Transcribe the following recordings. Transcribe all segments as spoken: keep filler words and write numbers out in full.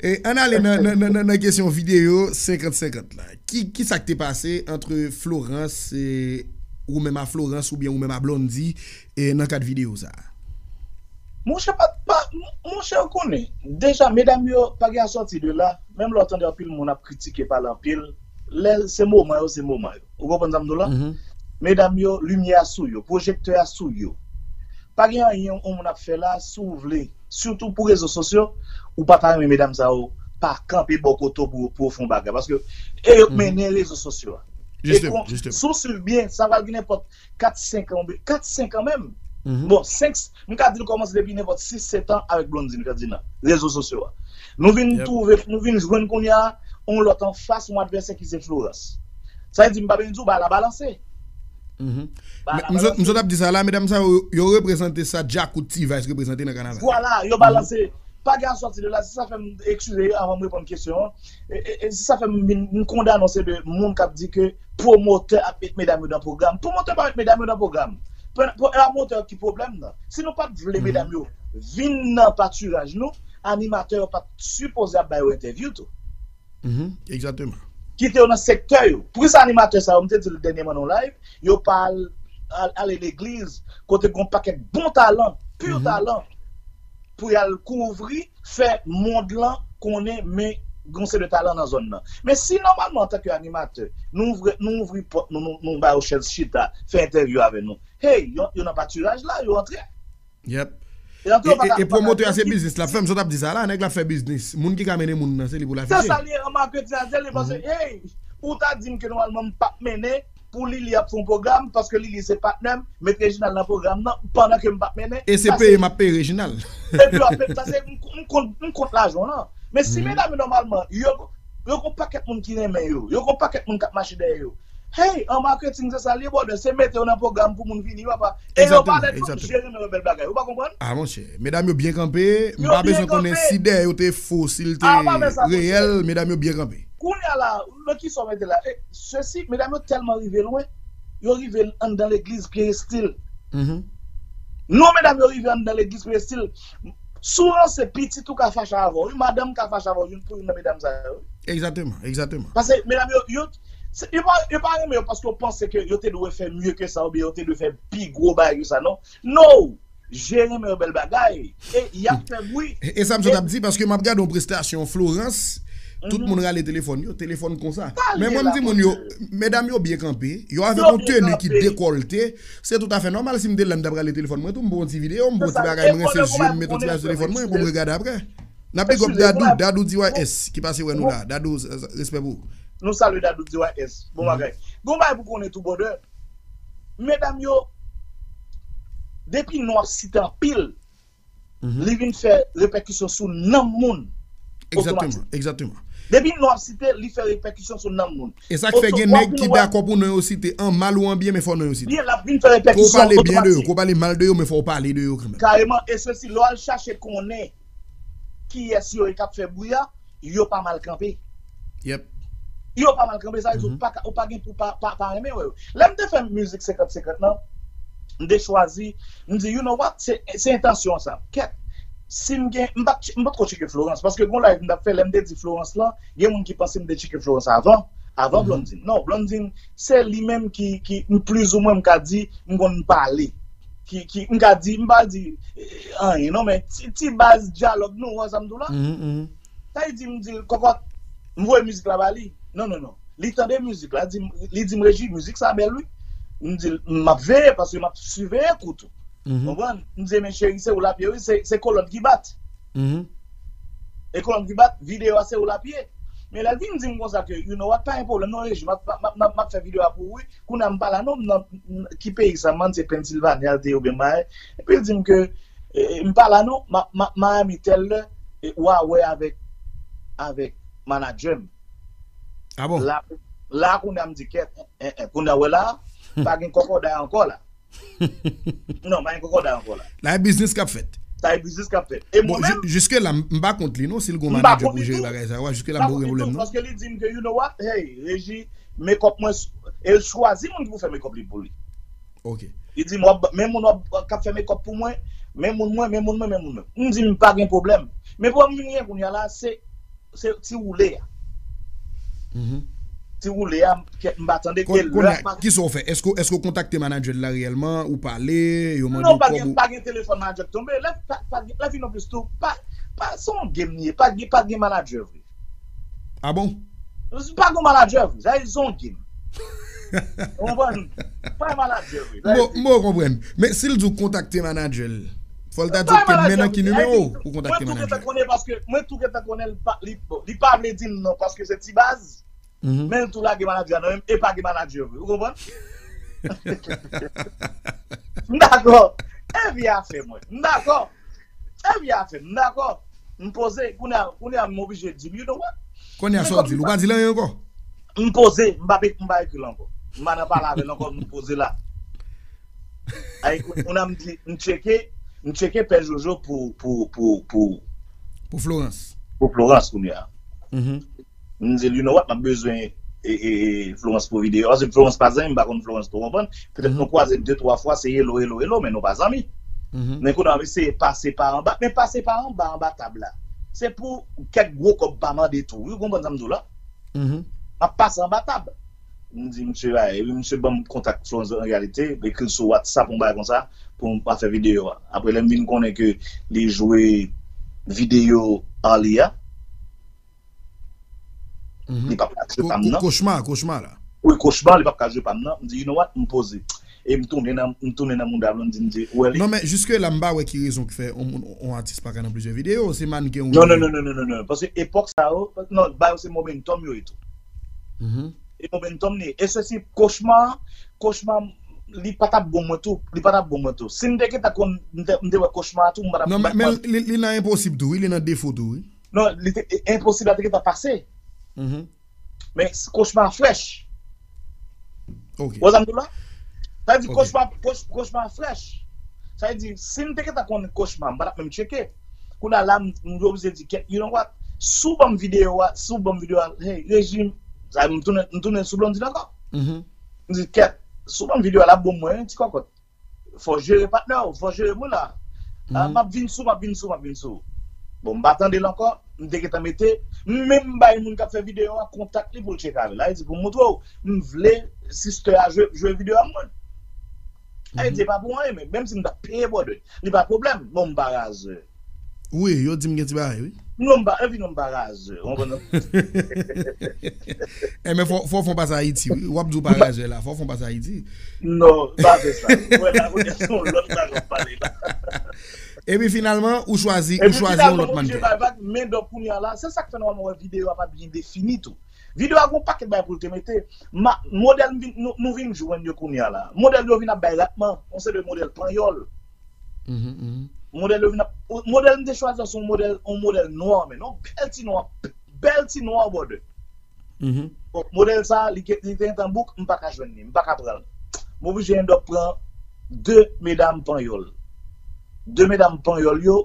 E, ann ale nan, nan, nan, nan, nan kesyon videyo senkant senkant la. Ki, ki sa k te pase ant Florence, e, ou menm a Florence oubyen ou menm a Blondy, e, nan kad videyo sa a? Monchè, pa, pa, monchè, ou konnen, deja, medam yo pa gen a sòti de la. Menm lè w tande anpil moun ap kritike, pale anpil, lè se moman yo, se moman yo. Ou konprann sa m di w la? Medam yo, limyè a sou yo, pwojektè a sou yo. Pa gen anyen yon moun ap fè la, si w vle, sitou pou rezo sosyo, ou pa ta renmen medam sa yo pa kanpe bò kote w pou, pou w fè yon bagay. Paske e yo k mennen rezo sosyo a. E kon, si w swiv byen, sa pral gen nenpòt kat senk an, kat senk an menm. Bon, senk, m ka di l kòmanse depi nenpòt sis sèt an avèk Blondine Ferdinand, rezo sosyo a. Nou vin twouve, nou vin jwenn kounye a, yon lòt anfas, yon advèsè ki se Florence. Sa vle di, m pa bezwen di w, bagay la balanse. Bagay la balanse. M sot ap di sa la, medam sa yo, yo reprezante sa Djakout T-Vice reprezante nan kanaval. Vwala, yo balanse. Pa gen a sòti de la, se sa fè m, eskize, avan m reponn kesyon an, e, e, e, se sa fè m vin, m kondane yon seri de moun k ap di ke pwomotè ap met medam yo nan pwogram. Pwomotè pa met medam yo nan pwogram. Pwomotè ki pwoblèm nan. Si nou pa t vle medam yo vin nan patiraj nou, animatè yo pa t sipoze ap ba yo entèvyou tou. Egzakteman. Kite yo nan sektè yo. Poukisa animatè sa yo, m te di l dènyèman nan live, yo pa al, al, ale legliz, kote gen yon pakèt bon talan, pur talan, pou y al kouvri, fè mond lan konnen, men gen yon seri de talan nan zòn nan. Men si nòmalman, antanke animatè, nou ouvri, nou ouvri pòt nou, nou, nou ba yo chèz chita, fè entèvyou avè nou, hey, yo, yo nan patiraj la, yo antre. Yep. E, e, e pwomotè a se biznis l ap fè, m sot ap di sa la, nèg la ap fè biznis. Moun ki ka mennen moun nan, se li pou l afiche. Se sa li ye, an maketin a se li, paske, hey, ou ta di m ke nòmalman m p ap mennen, pou Lili ap fè yon pwogram, paske Lili se patnè m, met Reginald nan pwogram nan, pandan ke m p ap mennen. E se peye m ap peye Reginald. Epi w ap, sa se, m, m kont, m kont lajan w lan. Men si medam yo nòmalman, yo, yo gon pakèt moun ki renmen yo, yo gon pakèt moun k ap mache dèyè yo. Hey, an maketin se sa l ye, brother, se mete yo nan pwogram pou moun vini, papa. E yo pa lè tout jere men yo bèl bagay, ou pa konprann? Ah, monchè, medam yo byen kanpe, m pa bezwen konnen si dèyè yo te fo, si l te reyèl, medam yo byen kanpe. Kounye a la, nan ki sa w mete la? E, sesi, medam yo tèlman rive lwen, yo rive anndan legliz perestil. Non, medam yo rive anndan legliz perestil. Souvan se pitit ou ka fache avè w, wi, madanm ka fache avè w, youn pou youn nan medam sa yo. Egzakteman, egzakteman. Paske medam yo, yo, se, yo pa, yo pa renmen yo paske yo panse ke yo te dwe fè mye ke sa oubyen yo te dwe fè pi gwo bagay ke sa, non. No! Jere men yo bèl bagay. E y ap fè bri. E, e sa m sot ap di, paske m ap gade yon prestasyon Florence, tout moun rale telefòn yo, telefòn konsa. Men mwen m di moun yo, medam yo byen kanpe, yo avèk yon teni ki dekòlte, se toutafè nòmal si m te la m t ap rale telefòn mwen tou, m pran yon ti videyo, m pran yon ti bagay, m rense zye m, mete yon ti bagay sou telefòn mwen pou m regade apre. N ap big up Dadou, Dadou D Y S, ki pase wè nou la. Dadou, respè pou ou. Nou salye Dadou D Y S. Bon bagay. Gon bagay pou konnen tou, brother. Medam yo, depi non ap site anpil, li vin fè repèkisyon sou nanm moun. Egzakteman, otomatik. Egzakteman. Depi non ap site, li fè repèkisyon sou nanm moun. E sa k fè gen nèg ki dakò pou non yo site, an mal ou an byen, men fò non yo site. Byen, l ap vin fè repèkisyon otomatik. Ke w pale byen de yo, ke w pale mal de yo, men fò w pale de yo kanmenm. Kareman, e sesi, lè w al chache konnen kiyès yo ye k ap fè bri a, yo pa mal kanpe. Yep. Yo pa mal kanpe, sa vle di ou pa ka, ou pa gen pou pa, pa, pa renmen wè yo. Lè m te fè mizik senkant senkant lan, m te chwazi, m di, you know what, se, se entansyon sa. Kèt, si m gen, m pa t, m pa t ko tcheke Florence, paske gon live m t ap fè, lè m te di Florence lan, gen moun ki panse m te tcheke Florence avan, avan Blondine. Non, Blondine, se li menm ki, ki, m plizoumwen m ka di, m konn pale. Ki, ki, m ka di, m pa di, eh, anyen, non, men ti, ti baz dyalòg nou, ou wè sa m di w la? Sa vle di, m di l, kòkòt, m voye mizik la ba li. Non, non, non. Li tande mizik la, di m, li di m, Reji, mizik sa bèl, wi. M di l, m ap veye, paske m ap siveye kout ou. Konprann? M di, men cheri, se ou l ap ye, wi, se, se kolòn ki bat. E kolòn ki bat, videyo a se ou l ap ye. Men lè l vin di m konsa ke, you know what, pa gen pwoblèm, non, Reji, m ap, m ap, m ap, m ap fè videyo a pou ou, wi. Kounye a m pa la non, m nan, m, ki peyi sa, m ann se Pennsylvania l te ye oubyen Miami. Epi l di m ke, e, e, m pa la non, m ap, m ap Miami tèl lè, e, w a wè avèk, avèk manadjè m. Ah bon? La, la kounye a m di kèt, en, en, en, kounye a wè la, pa gen kòkòday ankò la. Non, pa gen kòkòday ankò la. La, e biznis k ap fèt. Sa e biznis k ap fèt. E bon, mwen menm, jiske la, m, m pa kont li non, si l gon manadjè pou jere bagay sa yo, jiske la m pa gen pwoblèm non. Paske li di m ke, you know what, hey, Reji, makeup mwen, e l chwazi moun ki pou fè makeup li pou li. Ok. Li di m, w ap, men moun w ap, k ap fè makeup pou mwen, Men moun mwen, men moun mwen, men moun mwen. M di m pa gen pwoblèm. Men pwoblèm m gen kounye a la, se, se ti woule a. Ti woule a, m pa tande. E lè a, kisa w fè? Èske, èske w kontakte manadjè l la reyèlman? Ou pale, yo mande w kòb ou? Non, pa gen, pa gen telefòn manadjè k tonbe. Lè, pa, pa, lè fin an plis tou, pa, pa, se yon game li ye. Pa gen, pa gen manadjè vre. Ah bon? Pa gen manadjè vre. Sa se yon game. Ou konprann? Pa manadjè vre. Bon, m konprann. Men si l di w kontakte manadjè l, fò l ta di w, "Ok, men nan ki nimewo pou kontakte manadjè?" Mwen tou gentan konnen paske, mwen tou gentan konnen li pa, li, bon, li pa vle di m non paske se ti baz. Men l tou lage manadjè nan men m e pa gen manadjè vre. Ou konprann? M dakò. Epi afè mwen. M dakò. Epi afè m. M dakò. M poze. Kounye a, kounye a m oblije di m, you know what? Kounye a sa w di l? Ou pa di l anyen ankò? M poze. M pa, m pa ekri l ankò. M pa nan pale avè l ankò. M poze la. Ay, kounye a m di, m tcheke, m tcheke Pè Jojo pou, pou, pou, pou, pou Florence. Pou Florence kounye a. M di l, "You know what, m ap bezwen e, e, e, Florence pou videyo." Paske Florence pa zanmi m, m pa konn Florence twò, konprann? Petèt nou kwaze de, twa fwa, se hello, hello, hello, men nou pa zanmi. Men kounye a, m eseye pase pa anba, men pase pa anba, anba tab la. Se pou kèk gwo kòb pa mande tou, wi, ou konprann sa m di w la? M ap pase anba tab. M di, "Misye, a, epi misye ban m kontak Florence an reyalite, ekri l sou WhatsApp, yon bagay konsa, pou m pa fè videyo a." Apre, lè m vin konnen ke li jwe videyo Arly a, li p ap ka jwe pa m nan. Kochma, kochma la. Wi, kochma, li p ap ka jwe pa m nan. M di, "You know what?" M poze. E m tounen nan, m tounen nan mouda l, m di, m di, "Ou wè li?" Non, men jiske la, m pa wè ki rezon ki fè yon moun, yon atis pa ka nan plizyè videyo. Se mannken ou... Non, non, non, non, non, non, non. Paske epòk sa yo, non, ba yo se momentum yo ye tou. E momentum li ye. E sesi, kochma, kochma, li pa t ap bon mwen tou. Li pa t ap bon mwen tou. Si m te gentan konn, m te, m te wè kochma tou, m pa t ap... Non, men, men li, li nan enposib tou, wi. Li nan defo tou, wi. Non, li te, enposib la te gentan pase. Men kochma frèch. Ok. Ou wè sa m di w la? Sa vle di kochma, koch-, kochma frèch. Sa vle di, si m te gentan konn kochma, m pa t ap menm tcheke. Kounye a la, m, m oblije di, "Kèt, you know what? Si w ban m videyo a, si w ban m videyo a, hey, rejim." Sa vle di, m tounen, m tounen sou Blondine ankò. M di, "Kèt, si w ban m videyo a, l ap bon mwen, wi, ti kòkòt." Fò jere patnè w, fò jere moun la. Ah, m ap vin sou, m ap vin sou, m ap vin sou. Bon, m pa tande l ankò, m te gentan mete, m menm bay moun k ap fè videyo a kontak li pou l tcheke avè l. Sa vle di pou m montre w, m vle sister a jwe, jwe videyo a mwen. Sa vle di pa pou anyen, men menm si m t ap peye brother, li pa pwoblèm. Bon, m pa razè. Wi, yo di m gen ti bagay, wi. Non, m pa, epi non, m pa razè. Ou konprann? Enben, fò, fò w fè yon pas Ayiti, wi. W ap di w pa razè la, fò w fè yon pas Ayiti. Non, pa fè sa. Mwen la, kounye a, se yon lòt bagay w ap pale la. Epi finalman, ou chwazi, ou chwazi yon lòt mannken. Epi finalman, m oblije bay vag, men donk kounye a la, se sa k fè nòmalman w wè videyo a pa byen defini tou. Videyo a gon pakèt bagay pou l te mete. Ma, modèl m vin, nou, nou vin jwenn yo kounye a la. Modèl yo vin ap bay ratman, yon seri de modèl panyòl. Modèl yo vin ap, modèl m te chwazi an se yon modèl, yon modèl nwa, men yon bèl ti nwa, bèl ti nwa, brother. Bon, modèl sa, li, li te gentan book, m pa ka jwenn li, m pa ka pran l. M oblije end up pran de medam panyòl. De medam panyòl yo,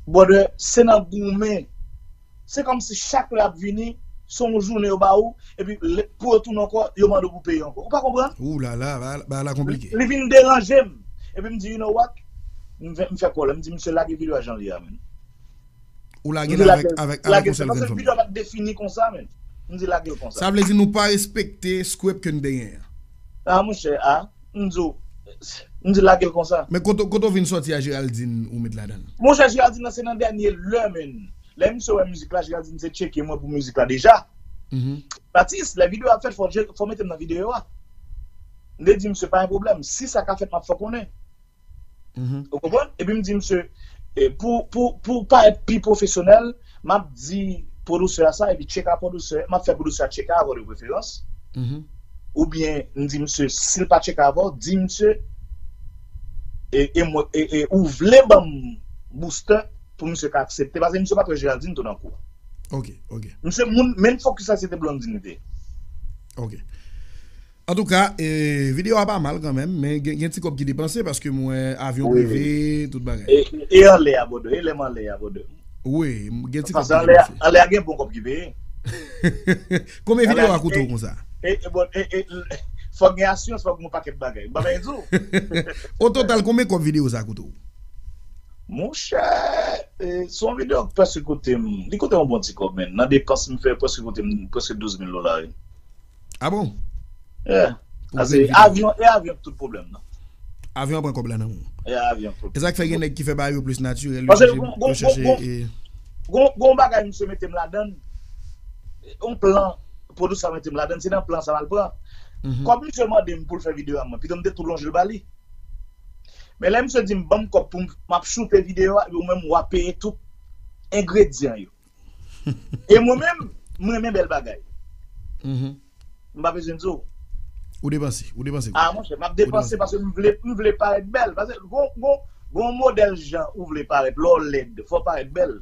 brother, se nan goumen. Se kòmsi chak lè y ap vini, se yon jounen yo ba ou, epi lè, pou yo tounen ankò, yo mande w pou peye ankò. Ou pa konprann? Ou la la, ba, ba la konplike. Li, li vin deranje m. Epi m di, "You know what?" M fè, m fè kòlè, m di, "Misye, lage videyo a jan l ye a, menm." Ou lage l avèk, avèk, avèk yon sèl grenn fanmi. Paske videyo a pa t defini konsa, menm. M di, "Lage l konsa." Sa vle di nou pa respekte script ke n te genyen an. Ah, monchè, ah, m di w, m di, "Lage l konsa." Men kote, kote w vin sòti a Géraldine ou met ladan l? Monchè, Géraldine nan se nan dènye lè, menm. Lè misye wè mizik la, Géraldine se tcheke mwen pou mizik la deja. Atis, lè videyo a fèt, fò, fò mete m nan videyo a. M te di misye, "Pa gen pwoblèm. Si sa ka fèt, m ap fè w konnen." Ou konprann? Epi m di misye, e, pou, pou, pou parèt pi pwofesyonèl, m ap di pwodisè a sa, epi tcheke a pwodisè, m ap fè pwodisè a tcheke avè w de preferans. Oubyen, m di misye, si l pa tcheke avè w, di misye, e, e, mwen, e, e ou vle ban m booster pou misye ka aksepte, paske misye pa t wè Géraldine tou nan kou a. Ok, ok. Misye, moun, men fokis la, se te Blondine li te ye. Ok. Antouka, e, videyo a pa mal kanmenm, men gen, gen ti kòb ki depanse paske m wè avyon prive, tout bagay. E, e anlè a, brother, e lè m anlè a, brother. Wi, gen ti kòb ki depanse. Paske anlè a, anlè a gen bon kòb ki peye. Konbyen videyo a koute w konsa? E, e, bon, e, e, Fòk gen asirans, fòk gen yon pakèt bagay. Mwen pa di w. O total, konbyen kòb videyo sa koute w? Monchè, eh, se yon videyo ki prèske koute m. Li koute m yon bon ti kòb, men. Nan depans m fè, prèske koute m prèske douz mil dola, wi. Ah bon? Yeah. Ase avyon, e avyon tout pwoblèm nan. Avyon pran kòb la nan men w. E avyon tout. E sa k fè gen nèg ki fè bagay yo plis natirèl, yo Paske chèche, gon- yo gon- chèche gon- e, Gon gon bagay misye mete m ladann, yon plan, pwodui sa mete m ladann, se nan plan sa m al pran. Mhm. Kòb misye mande m pou l fè videyo a mwen, pito m te tou lonje l ba li. Men lè misye di m ban m kòb pou m m ap choute videyo a, epi ou menm w a peye tout engredyan yo. E mwen menm, m renmen bèl bagay. Mhm. M pa bezwen di w. Ou depanse, ou depanse. Ah, monchè, m ap depanse paske m vle, m vle parèt bèl. Paske gon, gon, gon modèl jan ou vle parèt, lè w lèd, fò w parèt bèl.